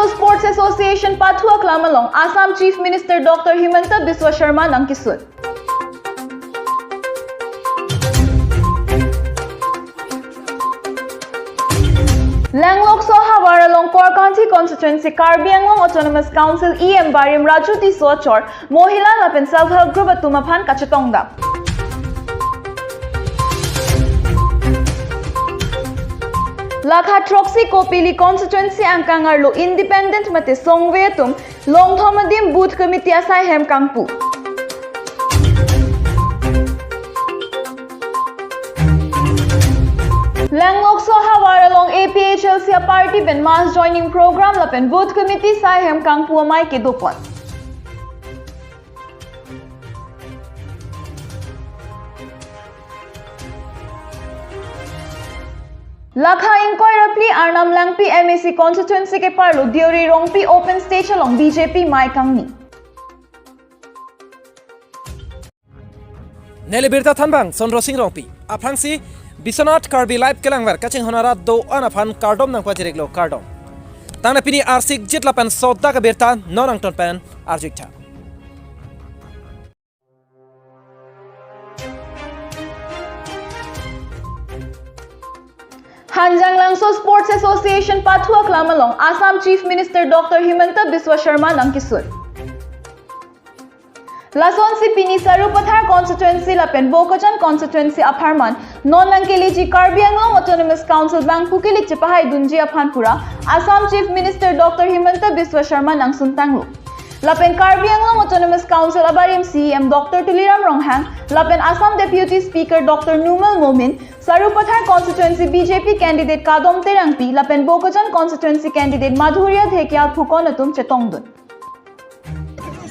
Langso Sports Association Pathua Klamalong Assam Chief Minister Dr. Himanta Biswa Sharma Nangkisun. Langlok Soha Waralong Korkanti Constituency Karbi Anglong Autonomous Council EM Barim Raju Tiso Chor Mohila Lapen Self Help Group Atumaphan Kachatongda. Lakha Troxy Kopili Constituency Angkangarlo Independent Mate Songvetum Longthomadim Booth Committee Asai Hem Kangpu. Langlok Soha Waralong APHLC Party Ben Mass Joining Program Lapen Booth Committee Sai Hem Kangpu Amai Ke Dopon. Lakha Inquiry Arnam Langpi MAC Constituency ke parlo Deori Rongpi Open Stage along BJP Mai Kangni. Nele Birta Thanbang Sondro Singh Rongpi Aphangsi Biswanath Karbi Live Kelangwer Kaching Honara do Anaphan Kardom Nangpa Jireglo Kardom Tangna Pini Arsik Jitlapan Sodda ka Birta Nonangton Pen Arjikta. Hanjang Langso Sports Association Pathua Klamalong Assam Chief Minister Dr. Himanta Biswa Sharma Nangkisun. Lason Sipini Sarupathar Constituency Lapen Bokajan Constituency Apharman Non Angkeliji Karbi Anglong Autonomous Council Bangpukili Chipahai Dunji Aphanpura Assam Chief Minister Dr. Himanta Biswa Sharma Nangsun Tanglu. Lapen Karbi Anglong Autonomous Council Abarim CM Dr. Tuliram Ronghang, Lapen Assam Deputy Speaker Dr. Numal Momin, Sarupathar Constituency BJP candidate Kadom Terangpi, Lapen Bokajan Constituency candidate Madhurya Dhekial Phukonatum Chetongdun.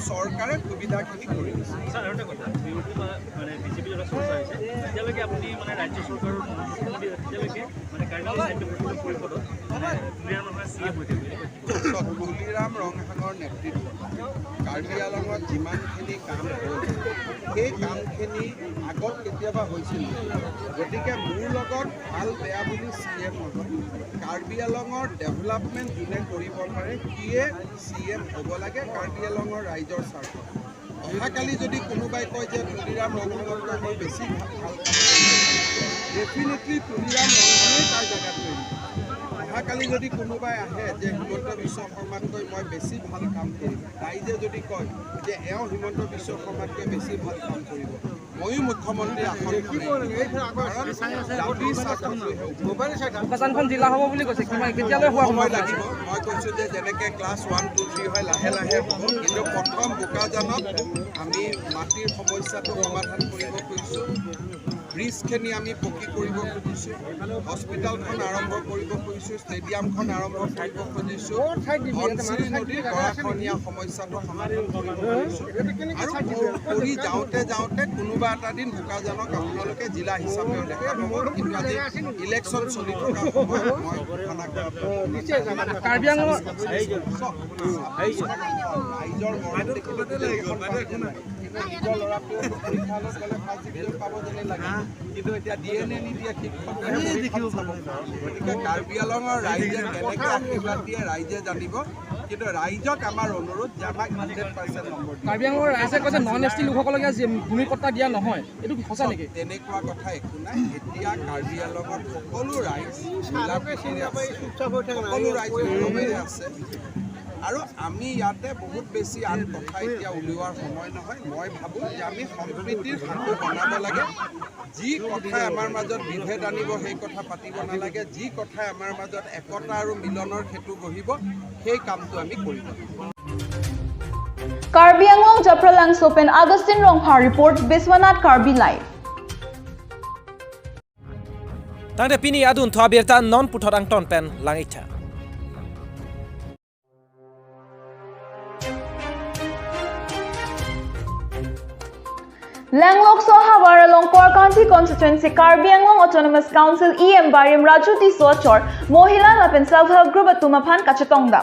চৰকাৰে সুবিধাখিনি কৰি দিছে। Sir, আৰু এটা কথা, বিৰোধী মানে BJP যাৰা চৰ্চা হৈছে, তেতিয়ালৈকে আপুনি মানে ৰাজ্য চৰকাৰৰ মুখ্যমন্ত্ৰী, তেতিয়ালৈকে মানে কাৰ্বি সাহিত্য পৰিষদত মানে তুলিৰাম ৰংহাং চি এম হৈ থাকিব। তুলিৰাম ৰংহাঙৰ নেতৃত্বত কাৰ্বি আলঙত যিমানখিনি কাম হ'ল, সেই কামখিনি আগত কেতিয়াবা হৈছিল। গতিকে মোৰ লগত ভাল বেয়া বুলি চি এম নহয়, কাৰ্বি আলঙৰ ডেভেলপমেণ্ট যোনে কৰিব পাৰে সিয়ে চি এম হ'ব লাগে কাৰ্বি আলঙৰ ৰাইজৰ স্বাৰ্থত। অহাকালি যদি কোনোবাই কয় যে তুলিৰাম ৰংহাঙতকৈ মই বেছি ভাল কাম কৰিম, ডেফিনেটলি তুলিৰাম ৰংহাঙেই তাৰ জেগাত লৈ আহিব। অহাকালি যদি কোনোবাই আহে যে হিমন্ত বিশ্ব শৰ্মাতকৈ মই বেছি ভাল কাম কৰিম, ৰাইজে যদি কয় যে এওঁ হিমন্ত বিশ্ব শৰ্মাতকৈ বেছি ভাল কাম কৰিব, ময়ো মুখ্যমন্ত্ৰী আসন। বোকাজানখন জিলা হ'ব বুলি কৈছে, কিমান কেতিয়ালৈ হোৱা সময় লাগিব? মই কৈছোঁ যে যেনেকৈ ক্লাছ 1 2 3 হয় লাহে লাহে হ'ব, কিন্তু প্ৰথম বোকাজানত আমি মাটিৰ সমস্যাটো সমাধান কৰিব খুজিছোঁ, ব্ৰিজখিনি আমি পকী কৰিব খুজিছোঁ, হস্পিটেলখন আৰম্ভ কৰিব খুজিছোঁ, ষ্টেডিয়ামখন আৰম্ভ কৰিব খুজিছোঁ, ধনশিৰি নদীৰ গৰাখহনীয়া সমস্যাটো সমাধান কৰিব খুজিছোঁ। আৰু কৰি যাওঁতে যাওঁতে কোনোবা এটা দিন বোকাজানক আপোনালোকে জিলা হিচাপেও দেখা পাব। কিন্তু আজি ইলেকশ্যন চলি থকা সময়ত মই ঘোষণা কৰাটো কাৰ্বি আংলঙৰ ৰাইজৰ মৰম দেখিলে নিজৰ ল'ৰাটোৱে পৰীক্ষালৈ গ'লে ফাৰ্ষ্ট ডিভিজন পাব যেনে লাগে, কিন্তু এতিয়া দিয়ে নে নিদিয়ে শিক্ষকে। গতিকে কাৰ্বি আলঙৰ ৰাইজে কেনেকৈ আশীৰ্বাদ দিয়ে ৰাইজে জানিব, কিন্তু ৰাইজক আমাৰ অনুৰোধ যে আমাক 100% নম্বৰ দিয়ে। কাৰ্বি আংলঙৰ ৰাইজে কৈছে নন এছ টি লোকসকলক ভূমি পট্টা দিয়া নহয়, এইটো সঁচা নেকি? তেনেকুৱা কথা একো নাই। এতিয়া কাৰ্বি আলঙত সকলো ৰাইজ মিলা প্ৰীতিৰে আছে, সকলো ৰাইজ মৰমেৰে আছে, আৰু আমি ইয়াতে বহুত বেছি আন কথা এতিয়া উলিওৱাৰ সময় নহয়। মই ভাবোঁ যে আমি সম্প্ৰীতিৰ সাঁকো বনাব লাগে। যি কথাই আমাৰ মাজত বিভেদ আনিব সেই কথা পাতিব নালাগে, যি কথাই আমাৰ মাজত একতা আৰু মিলনৰ সেতু গঢ়িব সেই কামটো আমি কৰিব লাগিব। Karbi Anglong Japralang Sopen Augustin Rongphar reports Biswanath Karbi Live. Tangde Pini Adun Thua Birta Non Puthot Angton Pen Langitha. Langlok Soha Waralong Korkanti Constituency Karbi Anglong Autonomous Council EM Barim Raju Tiso Chor Mohila Lapen Self Help Group Atumaphan Kachatongda.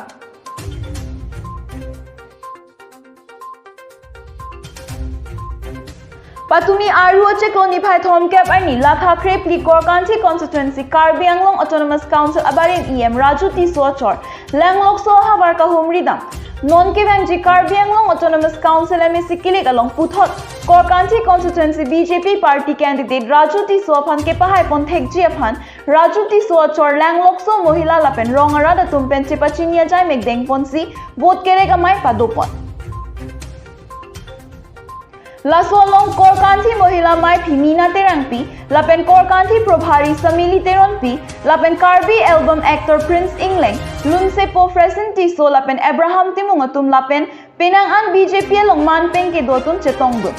Patumi aru chekloni phai thom cap ani Lakha Krepli Korkanthi constituency Karbi Anglong Autonomous Council abarim EM Raju Tiso Chor Langlok so habar ka humridam non kevangji Karbi Anglong Autonomous Council MEC kilik along Puthot Korkanthi constituency BJP party candidate Raju Tiso aphan ke pahai pon thekji aphan Raju Tiso Chor Langlok so mohila lapen rongara da tumpen chepachinia jai mekdeng ponsi vote kerega mai padopon Lasolong Korkanthi Mohila Mai Phimina Terangpi, Lapen Korkanthi Probhari Samili Teronpi, Lapen Karbi album actor Prince Ingleng, Lunse Po Fresin Tiso Lapen Abraham Timungatum Lapen, Penang an BJP along Manpeng ke dotum Chetongdun.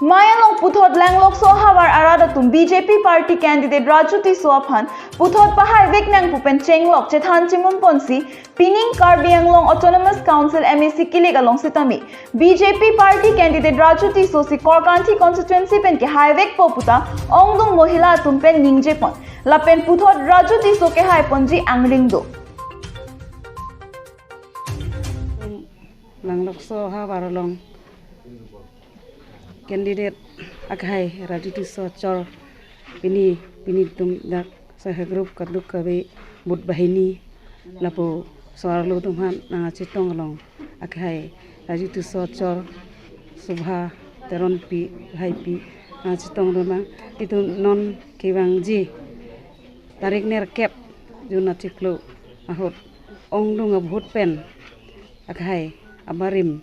Mayalong Puthot Langlok so hawar aradatum BJP party candidate Raju Tiso aphan Puthot Pahai Veknang Pupen Chenglok Chethan Chimum Ponsi Pining Karbi Anglong Autonomous Council MEC Kilik along Sitami BJP party candidate Raju Tiso si Korkanthi constituency pen ke highway poputa Ongdung Mohila tumpen Ningjepon Lapen Puthot Raju Tiso ke hai ponji Angringdo Langlok so hawar along candidate akhai Raju Tiso Chor pini pini tum dak saha group kaduk kabe but bahini lapo soarlo tumhan na chitong long akhai Raju Tiso Chor Subha Teron pi hai pi na chitong roma itu non kewang ji tarik ner kep juna ciklo ahot ongdung bhut pen akhai abarim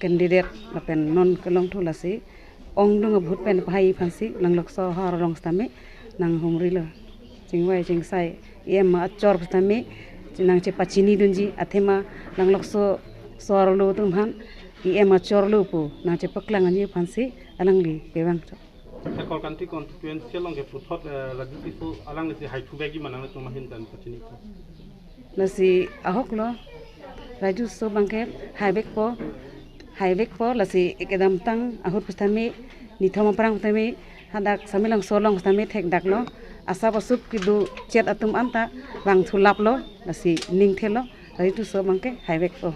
candidate lapen non kelong thulasi ongdung bhut pen phai phansi langlok so har rong stame nang humri lo chingwai chingsai em ma chor stame nang che pachini dunji athema langlok so sorlo tumhan em ma chor lo pu nang che paklang ani phansi alangli kewang Korkanthi constituency long ke puthot Raju Tiso alang si haithubegi manang tumahin tan pachini lasi ahok lo Raju so bangke haibek po highway po lasi ekedam tang ahur pustami nithoma prang pustami hadak samilang solong pustami thek dak lo asa basup kidu chet atum anta bang thulap lo lasi ning thelo Raju Tiso bangke highway po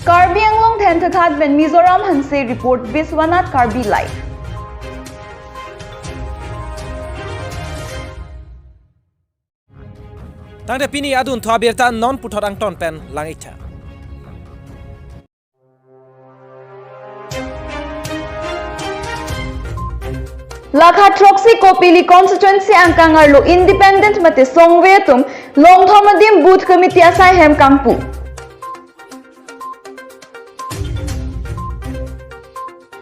Karbi Anglong Thenthakhat ben Mizoram Hanse report Biswanath Karbi live. Tangde pini adun thabirta non puthorang ton pen langitha. Lakha Troxy Kopili constituency angkangarlo independent mate songwetum longthomadim booth committee asai hem kangpu.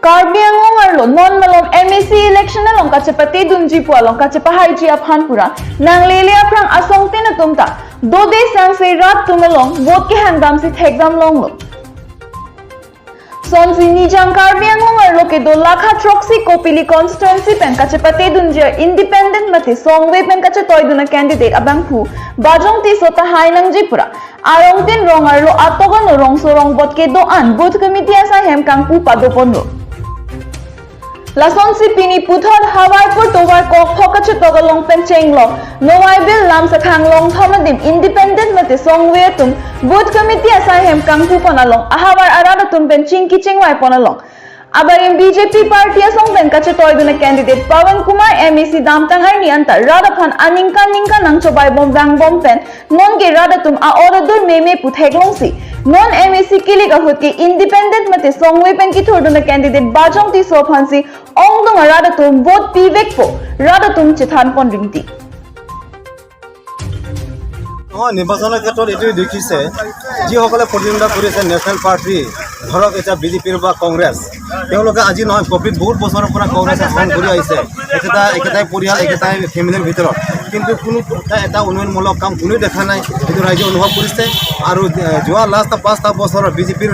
Karbi Anglong arlo non malom MEC election along kachepati dunji pu along kachepahaiji aphanpura nanglele aprang asong tena tumta dode sang se rat tumelong vote ke hangdam si thekdam longlo Sonsi Nijang Karbi Anglong arlo ke do Lakha Troxy Kopili constituency pen kachepati dunji independent mate songwe pen kache toiduna candidate abangphu bajong ti sota hainang jipura arong tin rong arlo atogono rong sorong bot ke do an booth committee asa hem kangpu padoponro Lason si pini puthot hawarpur towar kok phokachu togalong pen chenglong nowaibil lamsakhang long thomadim independent mate songwe tum booth committee asai hem kangpu ponalong ahawar arada tum pen chingki chingwai ponalong abarim BJP party asong pen kache toiduna candidate Pawan Kumar MEC damtang arni antar radaphan aningka ningka nangchobai bom bang bom pen non ke radatum a oradur meme putheglong si non MEC kilik ahut ke independent mate songwe pen ki thorduna candidate bajong ti sophansi ongdong radatum vote pivek po radatum chithan pon ringti নিৰ্বাচনৰ ক্ষেত্ৰত এইটোৱে দেখিছে যিসকলে প্ৰতিদ্বন্দ্বিতা কৰিছে national party ধৰক এতিয়া বিজেপিৰ বা কংগ্ৰেছ তেওঁলোকে আজি নহয় কপিত বহুত বছৰৰ পৰা কংগ্ৰেছে শাসন কৰি আহিছে একেটাই পৰিয়াল একেটাই ফেমিলিৰ ভিতৰত কিন্তু কোনো এটা উন্নয়নমূলক কাম কোনেও দেখা নাই সেইটো ৰাইজে অনুভৱ কৰিছে আৰু যোৱা লাষ্ট 5টা বছৰৰ বিজেপিৰ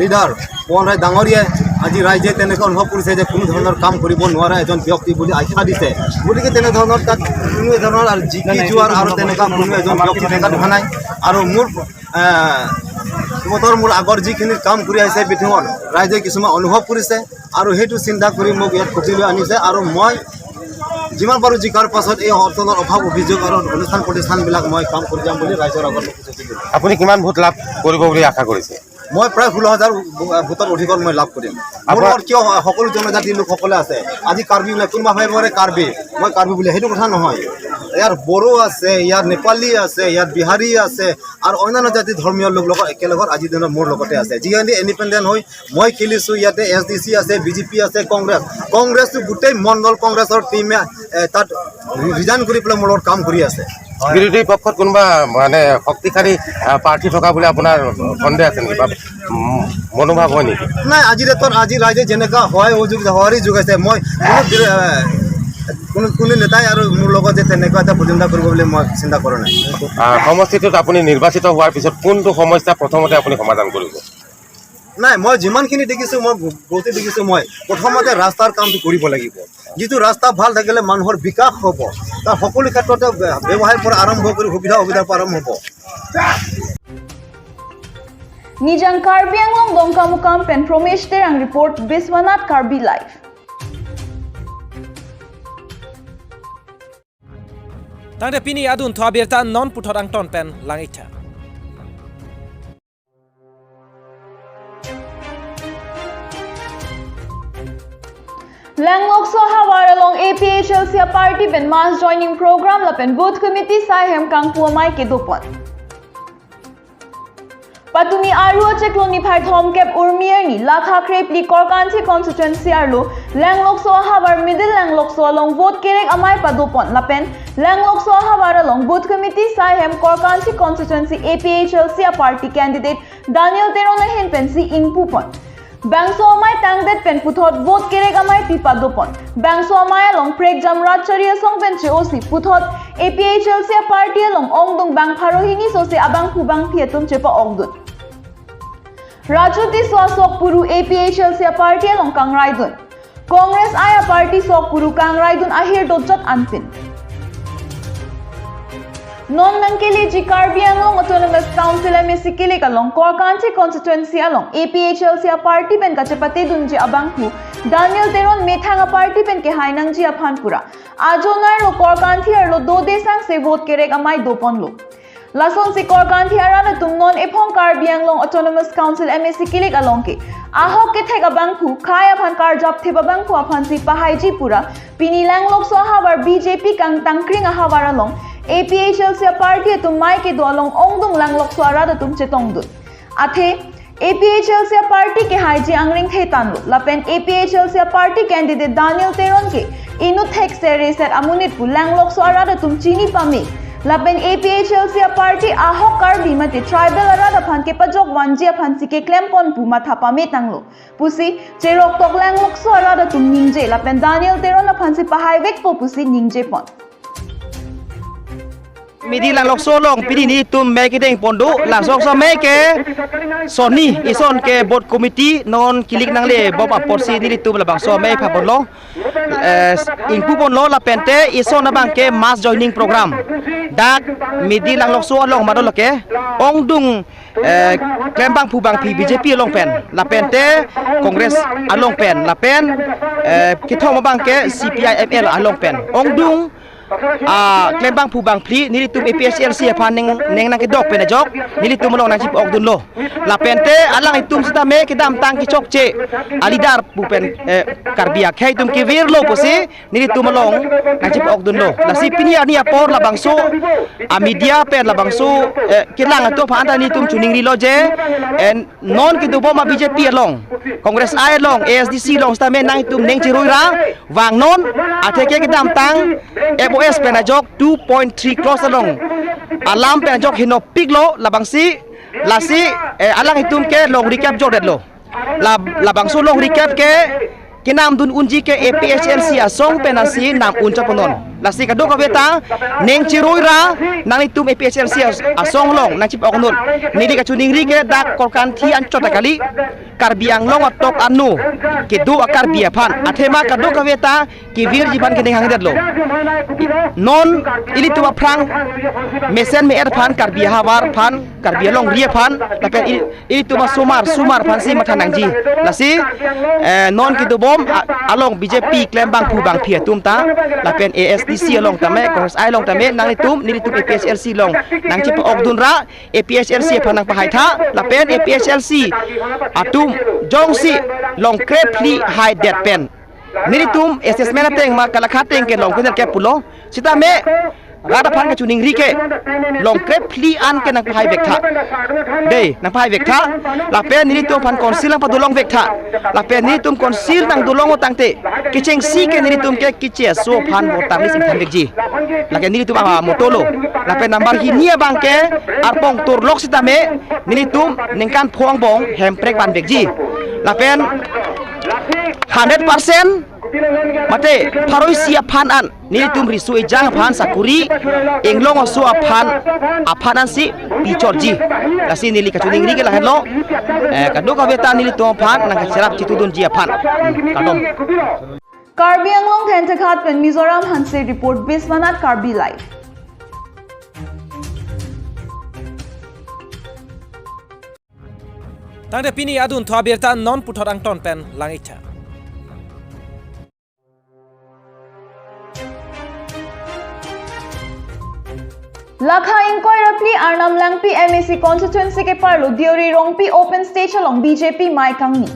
লিডাৰ পৱন ৰায় ডাঙৰীয়াই আজি ৰাইজে তেনেকৈ অনুভৱ কৰিছে যে কোনো ধৰণৰ কাম কৰিব নোৱাৰা এজন ব্যক্তি বুলি আখ্যা দিছে গতিকে তেনেধৰণৰ তাত কোনো ধৰণৰ আৰু জিকি যোৱাৰ আৰু তেনেকুৱা কোনো এজন ব্যক্তি তেনেকুৱা দেখা নাই আৰু মোৰ মতৰ মোৰ আগৰ যিখিনি কাম কৰি আহিছে বিথিঙত ৰাইজে কিছুমান অনুভৱ কৰিছে আৰু সেইটো চিন্তা কৰি মোক ইয়াত কপিলৈ আনিছে আৰু মই যিমান পাৰোঁ জিকাৰ পাছত এই অঞ্চলৰ অভাৱ অভিযোগ আৰু অনুষ্ঠান প্ৰতিষ্ঠানবিলাক মই কাম কৰি যাম বুলি ৰাইজৰ আগত প্ৰতিশ্ৰুতি দিলোঁ। আপুনি কিমান ভোট লাভ কৰিব বুলি আশা কৰিছে? মই প্ৰায় 16,000 ভোটৰ অধিকাৰ মই লাভ কৰিম। মোৰ লগত কিয় সকলো জনজাতিৰ লোকসকলে আছে। আজি কাৰ্বি বোলে কোনোবা ভাবিব কাৰ্বি, মই কাৰ্বি বুলি, সেইটো কথা নহয়। ইয়াৰ বড়ো আছে, ইয়াৰ নেপালী আছে, ইয়াত বিহাৰী আছে আৰু অন্যান্য জাতি ধৰ্মীয় লোক লগত একেলগত আজিৰ দিনত মোৰ লগতে আছে। যিহেতু ইণ্ডিপেণ্ডেণ্ট হৈ মই খেলিছোঁ, ইয়াতে SDC আছে, BJP আছে, কংগ্ৰেছ, কংগ্ৰেছটো গোটেই মণ্ডল কংগ্ৰেছৰ টীমে তাত ৰিজাইন কৰি পেলাই মোৰ লগত কাম কৰি আছে। বিৰোধী পক্ষত কোনোবা মানে শক্তিশালী প্ৰাৰ্থী থকা বুলি আপোনাৰ সন্দেহ আছে নেকি বা মনোভাৱ হয় নেকি? নাই, আজিৰ ডেটত আজি ৰাইজে যেনেকুৱা সহায় সহযোগ সঁহাৰি যোগাইছে, মই কোনো কোনো নেতাই আৰু মোৰ লগত যে তেনেকুৱা এটা প্ৰতিদ্বন্দ্বিতা কৰিব বুলি মই চিন্তা কৰা নাই। সমষ্টিটোত আপুনি নিৰ্বাচিত হোৱাৰ পিছত কোনটো সমস্যা প্ৰথমতে আপুনি সমাধান কৰিব? নাই, মই যিমানখিনি দেখিছোঁ, মই বহুতে দেখিছোঁ, মই প্ৰথমতে ৰাস্তাৰ কামটো কৰিব লাগিব। যিটো ৰাস্তা ভাল থাকিলে মানুহৰ বিকাশ হ'ব, তাৰ সকলো ক্ষেত্ৰতে ব্যৱসায়ৰ পৰা আৰম্ভ কৰি সুবিধা অসুবিধাৰ পৰা আৰম্ভ হ'ব। Nijang Karbi Anglong Dongkamukam pen Promesh Terang report, Biswanath Karbi Live. Tangde pini adun thwa birta non puthot ang ton pen langitha. Langlokso hawar along APHLC party ben mass joining program lapen booth committee sahem kangpu amai ke dopon. Patumi aru chekloni phai thom kep urmier ni lakha krepli Korkanthi constituency arlo Langlokso hawar middle Langlokso along vote kerek amai padopon lapen Langlokso hawar along booth committee sahem Korkanthi constituency APHLC party candidate Daniel Terona hinpensi ingpupon. Bangso amai tangdet pen puthot vote kerek amai pipa dopon. Bangso amai along prek jamrat charia song pen che osi puthot APHLC party along ongdung bang pharohini sose abang phubang phiatum chepa ongdun. Rajuti swa sok puru APHLC party along kangraidun. Congress aya party sok puru kangraidun ahir dojat anpin. Non Nangkeli ji Karbi Anglong Autonomous Council MSc Kilik along Korkanthi constituency along APHLC party ben kachepate dunji abangpu Daniel Teron Methanga party ben ke hainang ji aphanpura ajonar lo Korkanthi arlo do desang se vote kerek amai dopon lo. Lason si Korkanthi arana tum non ephong Karbi Anglong Autonomous Council MSc Kilik along ke ahok ke thek abangphu khai aphan kar jap theba bangphu aphan si pahai ji pura pini langlok so hawar BJP kang tangkring ahawar along APHLC party tum mai ke dolong ongdung langlok swara da tum chetong dun. Athe APHLC party ke haiji angring the tanlo lapen APHLC party candidate Daniel Teron ke inu thek sere set amunit pu langlok swara da tum chini pame lapen APHLC party ahok karbi mate tribal arada phan ke pajok wanjia phan si ke klempon pu matha pame tanglo pusi cherok tok langlok swara da tum ningje lapen Daniel Teron phan si pahai vek po pusi ningje pon. Midi langlokso long pini ni tum me ke deng pondo langsok so me ke soni ison ke board committee non kilik nang le bob aporsi ni tum la bang so me pha bon lo ingpu bon lo la pente ison na bang ke mass joining program dak midi langlokso long madol ke ongdung klembang phu bang phi BJP long pen la pente Congress along pen la pen kithong bang ke CPI ML along pen ongdung klembang phu bang pli nili tum APSLC phan neng neng nang ke dok pen jok nili tum long nang chip ok dun lo la pente alang itum sita me ke dam tang ki chok che alidar pu pen karbia khai tum ki vir lo posi nili tum long nang chip ok dun lo la si pini ani apor la bangso a media pen la bangso ki lang to phan ta ni tum chuning ri lo je en non ki du bo ma BJP long Congress ai long ASDC long sta me nang tum neng chi rui ra wang non a the ke dam tang FOS penajok 2.3 cross along alam penajok hino piglo labangsi lasi alang hitum ke long recap jok det lo la labangsu long recap ke kinam dun unji ke APHLC asong penasi nam uncha ponon. Lasi kado ka beta neng chiroi ra nang tum APHLC asong long nang chip oknun nili ka chuning ri ke dak korkan thi an chota kali Karbi Anglong atok anu ke du akar bia phan athema kado ka beta ki vir jiban ke neng hangdet lo non ili tu phrang mesen me er phan Karbi hawar phan Karbi Anglong ria phan lapen ili tu sumar sumar phan si matha nangji lasi non ki du bom along BJP klem bang phu bang phia tum ta lapen ASDC along tame Congress I long tame nang tum nili tum APHLC long nang chi ok dun ra APHLC phanang pahai tha lapen APHLC atum jongsi long krepli high dead pen nili tum assessment ateng ma kalakha teng ke long kunel ke pulo sita me rada phan ka chuning ri ke long krep phli an ke nang phai vek tha de nang phai vek tha la pen nili tum phan konsil ang padulong vek tha la pen nili tum konsil nang dulong otang te kicheng si ke nili tum ke kiche so phan botang ni sing than vek ji la ke nili tum a motolo la pen number hi nia bang ke arpong tur lok sita me nili tum nengkan phuang bong hem prek ban vek ji la pen 100% mate pharoi sia phan an nili tum risu ejang phan sakuri englong osu aphan aphan an si pichor ji lasi nili kachuning ri ke la hello kado ka beta nili tum phan nang serap chitudun ji aphan kadom Karbi Anglong Thentakhat pen Mizoram Hanse report Biswanath Karbi live. Tangde pini adun thwa birta non puthor ang ton pen langitha. Lakha inquiry Arnam Langpi MAC constituency ke parlo Deori Rongpi open stage along BJP Mai Kangni.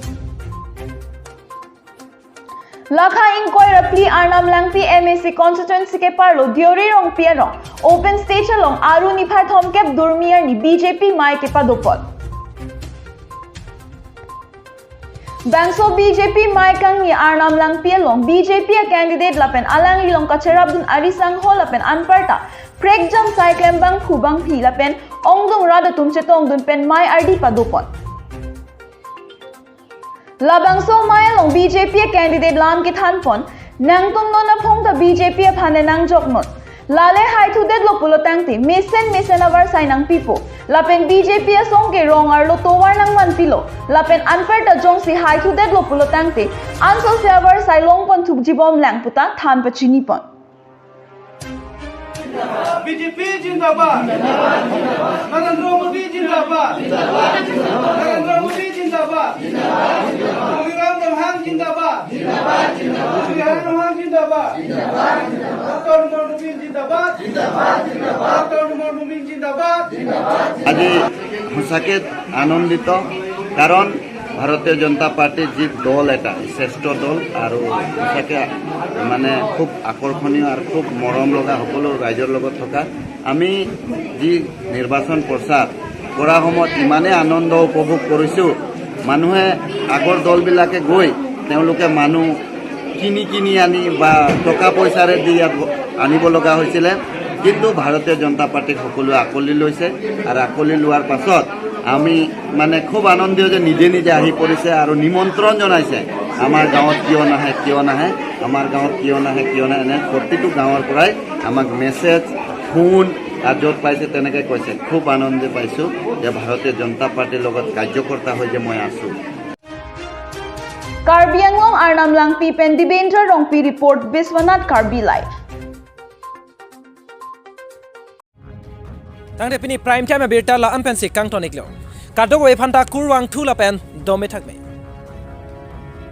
Lakha inquiry Arnam Langpi MAC constituency ke parlo Deori Rongpi arong open stage along Aru Niphai Thomkep Durmiar ni BJP Mai ke padopot. Bangso BJP Mai Kangni Arnam Langpi along BJP a candidate lapen Alang Lilong Kacherabdun Arisang ho lapen Anparta Prek jam cyclem bang phu bang phi lapen ongdong rada tumche tongdun pen mai RD padopon. Labangso mai along BJP candidate lam ki thanpon nangtum nona phongta BJP phane nang joknon lale hai thu det lopulo tangti mesen mesen avar sai nang pipo lapen BJP song ke rong ar lo towar nang man pilo lapen anparta jongsi hai thu det lopulo tangti anso se avar sai longpon thuk jibom lang puta than pachini pon. BJP जिंदाबाद, नरेंद्र मोदी जिंदाबाद, नरेंद्र मोदी जिंदाबाद, तुलीराम रंगहांग जिंदाबाद, तुलीराम रंगहांग जिंदाबाद, doctor नुमर जिंदाबाद, doctor नुमर जिंदाबाद। আজি সঁচাকৈ আনন্দিত, কাৰণ ভাৰতীয় জনতা পাৰ্টীৰ যি দল এটা শ্ৰেষ্ঠ দল আৰু সঁচাকৈ মানে খুব আকৰ্ষণীয় আৰু খুব মৰম লগা সকলো ৰাইজৰ লগত থকা। আমি যি নিৰ্বাচন প্ৰচাৰ কৰা সময়ত ইমানেই আনন্দ উপভোগ কৰিছোঁ, মানুহে আগৰ দলবিলাকে গৈ তেওঁলোকে মানুহ কিনি কিনি আনি বা টকা পইচাৰে দি ইয়াত আনিব লগা হৈছিলে, কিন্তু ভাৰতীয় জনতা পাৰ্টীক সকলোৱে আকোৱালি লৈছে আৰু আকোৱালি লোৱাৰ পাছত আমি মানে খুব আনন্দিত যে নিজে নিজে আহি পৰিছে আৰু নিমন্ত্ৰণ জনাইছে আমাৰ গাঁৱত কিয় নাহে, কিয় নাহে, আমাৰ গাঁৱত কিয় নাহে, কিয় নাহে, এনে প্ৰতিটো গাঁৱৰ পৰাই আমাক মেছেজ, ফোন আৰু য'ত পাইছে তেনেকৈ কৈছে। খুব আনন্দ পাইছোঁ যে ভাৰতীয় জনতা পাৰ্টীৰ লগত কাৰ্যকৰ্তা হৈ যে মই আছোঁ। Karbi Anglong Arnam Langpi pen Dibendra Rongpi report Biswanath Karbi live. Tangde pini prime time birta la anpen si kangton iklo. Kadogo e phanta kurwang thula pen dome thakme.